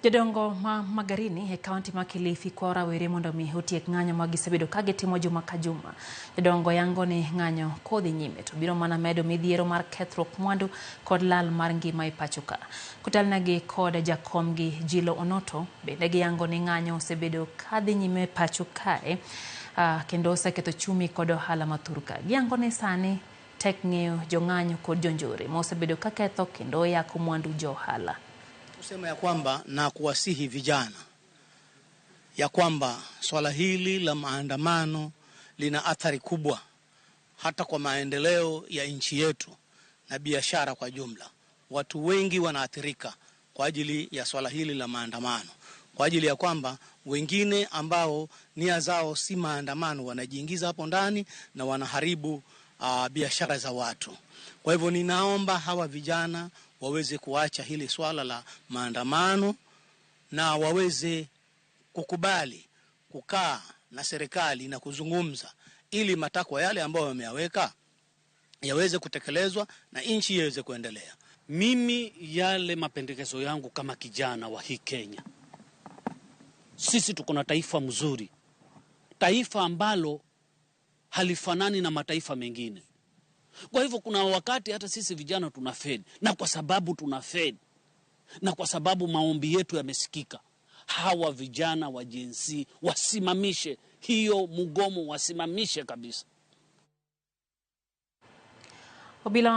Jodongo ma Magarini e kaunti ma Kilifi kwayo rawere mondo mi otiek ng'anyo ma gisebedo ka gitimo juma ka juma. Jodongo yango ni ng'anyo kodhi nyime to biro mana medo midhiero mar kethruok mwandu kod lal mar ngima e pacho ka. Kotelnegi kod jakomgi Jilo Onoto, bende giyango ni ng'anyo osebedo kadhi nyime e pacho kae kendo oseketho chumi kod ohala ma thurka. Giyango ni sani tek ng'eyo jong'anyo kod jonjore ma osebedo ka ketho kendo yako mwandu jo ohala. Kusema ya kwamba na kuwasihi vijana ya kwamba swala hili la maandamano lina athari kubwa hata kwa maendeleo ya nchi yetu na biashara kwa jumla. Watu wengi wanaathirika kwa ajili ya swala hili la maandamano, kwa ajili ya kwamba wengine ambao nia zao si maandamano wanajiingiza hapo ndani na wanaharibu biashara za watu. Kwa hivyo ninaomba hawa vijana waweze kuacha hili swala la maandamano na waweze kukubali kukaa na serikali na kuzungumza ili matakwa yale ambayo wameyaweka yaweze kutekelezwa na nchi iweze kuendelea. Mimi yale mapendekezo yangu kama kijana wa hii Kenya, sisi tuko na taifa mzuri, taifa ambalo halifanani na mataifa mengine. Kwa hivyo kuna wakati hata sisi vijana tuna fed, na kwa sababu tuna fed na kwa sababu maombi yetu yamesikika, hawa vijana wa Gen Z wasimamishe hiyo mgomo, wasimamishe kabisa. Obila.